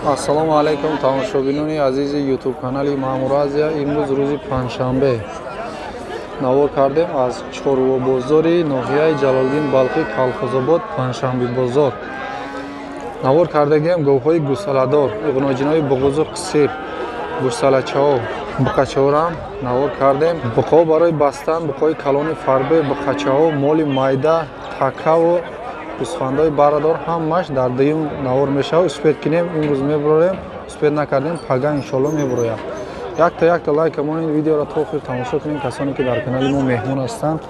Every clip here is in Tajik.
Ассалому алайкум, тамошобинони азизи ютуб канали Маъмур Азия. Имрӯз рӯзи панҷшанбе навор кардем аз чорвобозори ноҳияи Ҷалолиддин Балхӣ, Калхозобод, Панҷшанбебозор. Навор кардагием говҳои гусаладор, иғноҷинои буғузу қисир, гусалачаҳо, буқачаҳорам навор кардем. Буқаҳо барои бастан, буқаҳои калони фарбе, буқачаҳо, моли майда, такаву гӯсфандои барадор ҳамаш дар дуюм навор мешавад. Успед кинем, имрӯз мебурорем, успед накардем, пага иншоалло мебуроям. Якта якта лайк монед, видеоро то охир тамошо кунед. Касоне ки дар канали мо меҳмон ҳастанд,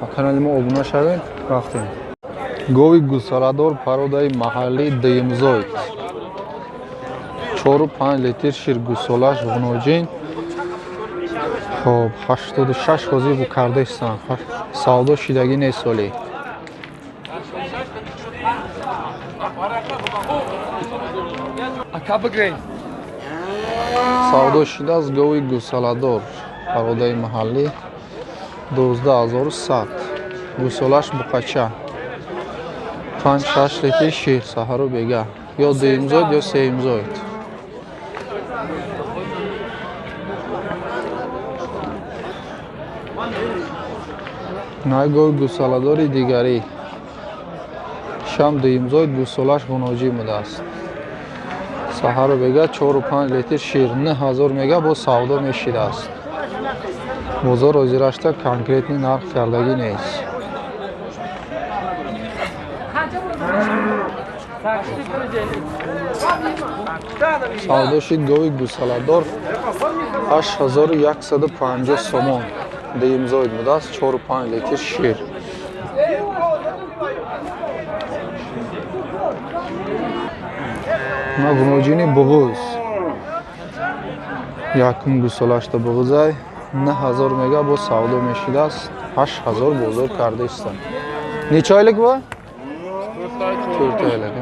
ба канали мо обуна шавед. Рафтем. Гови гусаладор пародаи маҳаллӣ, дуюмзоид, 4-5 литр шир, гусолаш ғуноҷин. Хоб, 86 ҳозир бу кардаистанд, савдо шидагӣ нест солӣ. Савдо шудааст гови гусаладор пародаи маҳаллӣ, 12 100, гусолаш буқача, 5-6 литр шир саҳару бега, ё дуюмзоид, ё сеюмзоид. На гови гусаладори дигарӣ шам дуюмзоид, гусолаш ғуноҷӣ будааст, саҳару бега 4-5 литр шир, 9000 мега, бо савдо мешидааст. Бозор ҳозирашта конкретный нарх кардагӣ нест. Савдо шид гови гусаладор 8150 сомон, дуюмзоид будааст, 4-5 литр шир. На гуноҷини буғуз, якум гусолашта буғузай, 9000 мега, бо савдо мешидааст, 8000 бозор кардаистанд. Неча ойлик ба? 4 ойлик.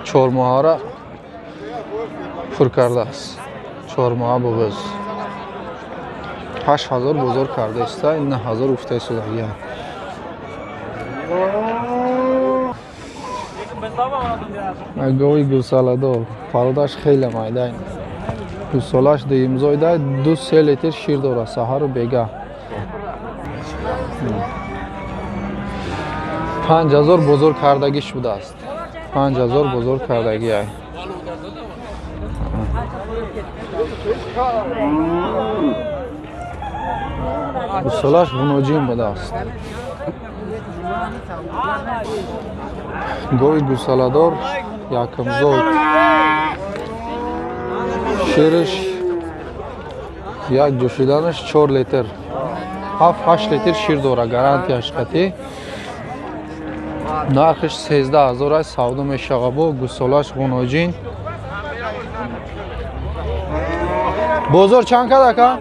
4 моҳара пур кардааст, 4 моҳа буғуз, 8000 бозор кардаиста, 9000 гуфтаистодагия. Гови гусаладор пародаш хеле майда, гусолаш дуюмзоида, 2-3 литр шир дорад саҳару бега, 5000 бозор кардагиш будааст, 5000 бозор кардагиай. Гусолаш ғуноҷин будааст. Гови гусаладор якумзод, шириш як ҷӯшиданаш 4 литр, 7-8 литр шир дорад, гарантияш қатӣ. Нархиш 13 000 аст, савдо мешава. Бо гусолаш ғуноҷин. Бозор чанд кад, ака?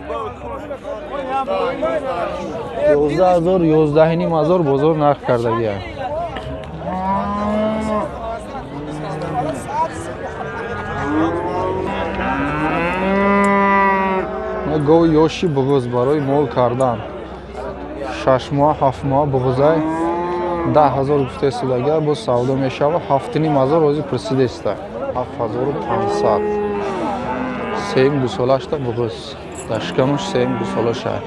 11 000, 11 500 бозор нарх кардагия. Гови ёши буғуз барои мол кардан, 6 моҳ, 7 моҳ буғузай, 10 000 гуфтаистодагия, боз савдо мешава, 7500 ҳозир пурсидеста, 7500. Сеюм гусолашта буғуз, дар шикамуш сеюм гусолаша.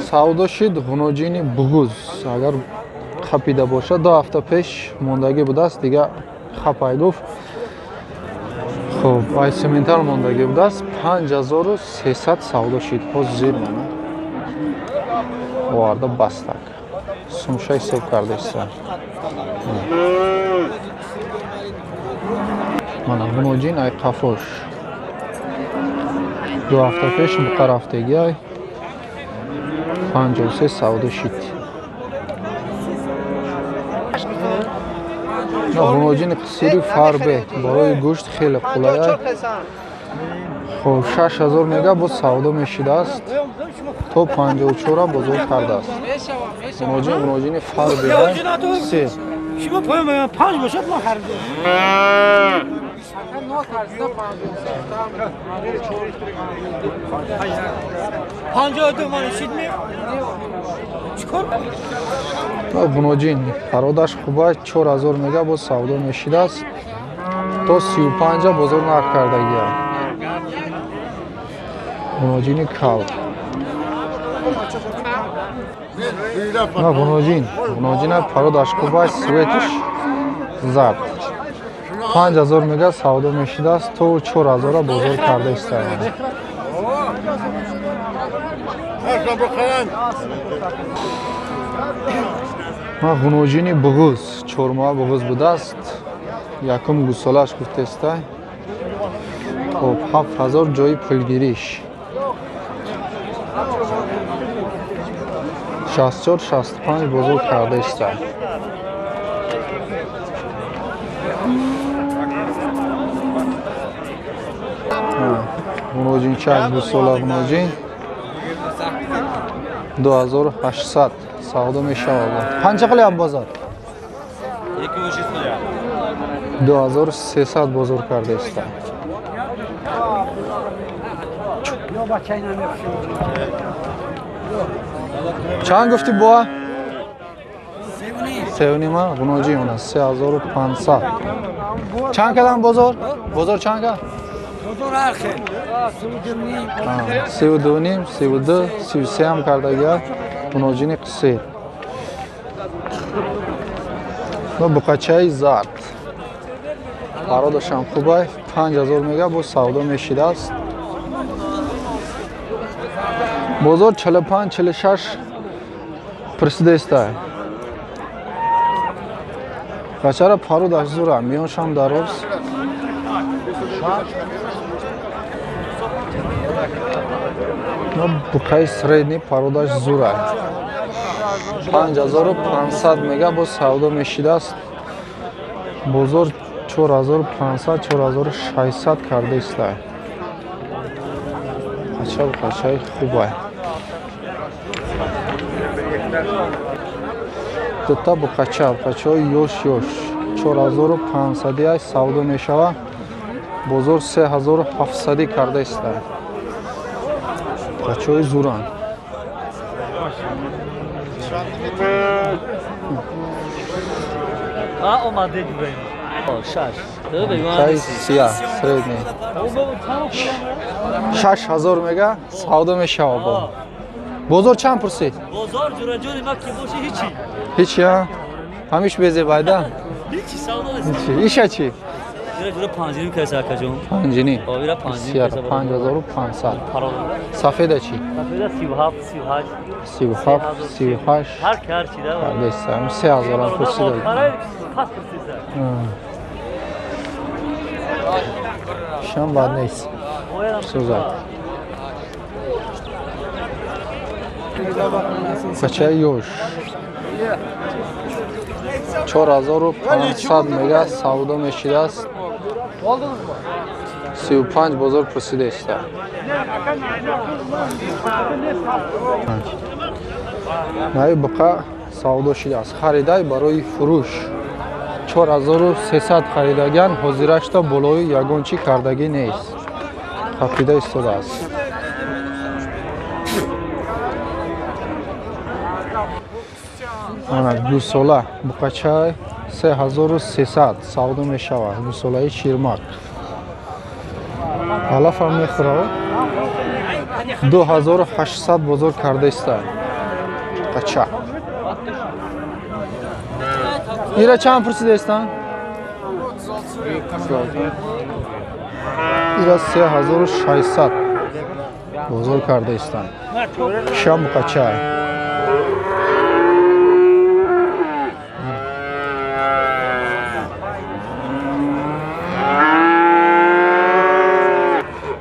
Савдо шид ғуноҷини буғуз. Агар хапида бошад, 2 ҳафта пеш мондагӣ будааст, дига хапай гуфт. Хоб, ай сементал мондагӣ будааст, 5300 савдо шид. Ҳозир мана оварда бастак, сумша ҳисоб кардаиста. Мана ғуноҷин ай қафош, 2 ҳафта пеш буқа рафтагиай, 53 савдо шид. Ғуноҷини қисири фарбе барои гӯшт хеле қулай. Хоб, 6000 мега, боз савдо мешидааст, то 54 бозор кардааст. Ғуноҷин, ғуноҷини фарбе, сир. Шумо поён панҷ бошад, мо харидем. Ғуноҷин пародаш хуба 4000 мега боз савдо мешидааст. То 35 бозор нарх кардагия. Ғуноҷини кал. На ғуноҷин, ғуноҷина пародаш хуба светиш зард. 5000 мега савдо мешидааст, то 4000 бозор карда истояд. Ма ғуноҷини буғуз, чормоҳа буғуз будааст. Якум гусолааш гуфтестай. Хоб, 7000 ҷои пулгириш. 64-65 бозор карда истай. Ғуноҷинчак гусола ғуноҷин 2800 савдо мешавад. Қанча қиlyapti бозор? 2300 бозор карда истай. Чанд гуфти буа? 3.5 ғуноҷи она 3500. Чанд кардам бозор? Бозор чанд кард? 32.5, 32, 33 ҳам кардагия ғуноҷини қисир. Ва буқачаи зард. Пародашам хубай, 5000 мега боз савдо мешидааст. Бозор 45-46 пурсидаистай. Қачара пародаш зура, миёншам дароз. Буқаи средний пародаш зура. 5500 мега боз савдо мешидааст. Бозор 4500-4600 карда истай. Қача буқачаи хубай. Дута буқача, буқачаҳои ёш-ёш 4500 савдо мешавад. Бозор 3700 карда истай. Буқачаҳои зуранд. Буқаи сия, средний. 6000 мега савдо мешавад. Бозор чанд пурсид? Бозор ҷураҷони ма ки боши ҳичи. Ҳичи, а? Ҳамиш безебайда? Ҳичи савдо нест. Ҳичи. Иша чи? Ира ҷура 5.5 каса акаҷон. 5.5. О, ира 5.5 каса. 5500. Сафеда чи? Сафеда 37, 38. 37, 38. Ҳар ки ҳар чи да. Кардеса. 3000 ам пурсида. Пас пурсида. Шам бад нест. Сӯзак. Качаи ёш 4500 мега савдо мешидааст. 35 бозор пурсида иста. Наи буқа савдо шидааст. Харидай барои фурӯш 4300 харидаган, ҳозирашта болои ягон чӣ кардагӣ нест. Хафида истодааст. Ана гусола буқача 3300 савдо мешавад. Гусолаи ширмак. Алафам мехӯрад. 2800 бозор карда иста. Қача. Ира чанд пурсида истан? Ира 3600 бозор карда истан. Шам буқача.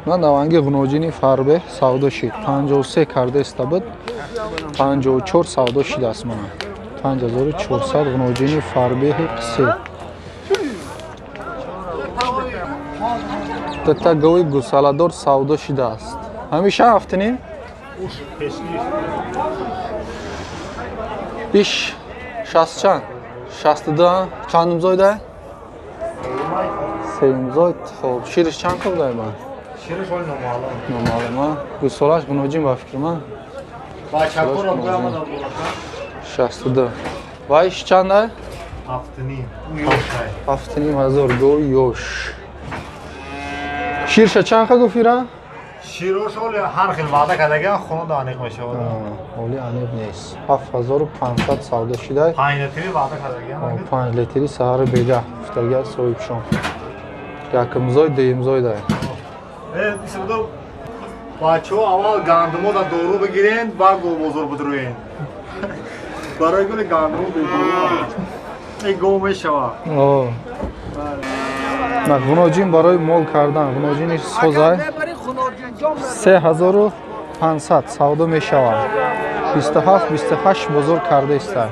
На наванги ғуноҷини фарбеҳ савдо шид. 53 карда иста буд. 54 савдо шидааст мана. 5400 ғуноҷини фарбеҳи қисир. Дута гови гусаладор савдо шидааст. Ҳамиша ҳафтним? Иш 60 чанд? 62 чандум зойда? Сеюмзоид. Хоб, шириш чанд қабл ма? Шириш ҳоли номаълум. Номаълум. Гӯсолаш гуноҷин ба фикр ман. Бачакоро гӯямада болака. 62. Вайш чанда? 7,5. Ӯ ёшай. 7,5 ҳазор гови ёш. Ширша чанд қа гуфтира? Широш ҳоли ҳар хел ваъда кардагиан, хона аниқ мешавад. Ҳоли аниқ нест. 7500 савдо шидай. 5 литри ваъда кардагиан. 5 литри саҳари бегаҳ гуфтагиа соҳибшон. Якумзой, дуюмзойдай. Исмудо бачаҳо, аввал гандумо да дору бигирен, баъд бозор бидурӯен. Барои гули гандумо бедору ин гов мешавад. На, ғуноҷин барои мол кардан, ғуноҷини созай 3500 савдо мешавад. 27, 28 бозор карда иста.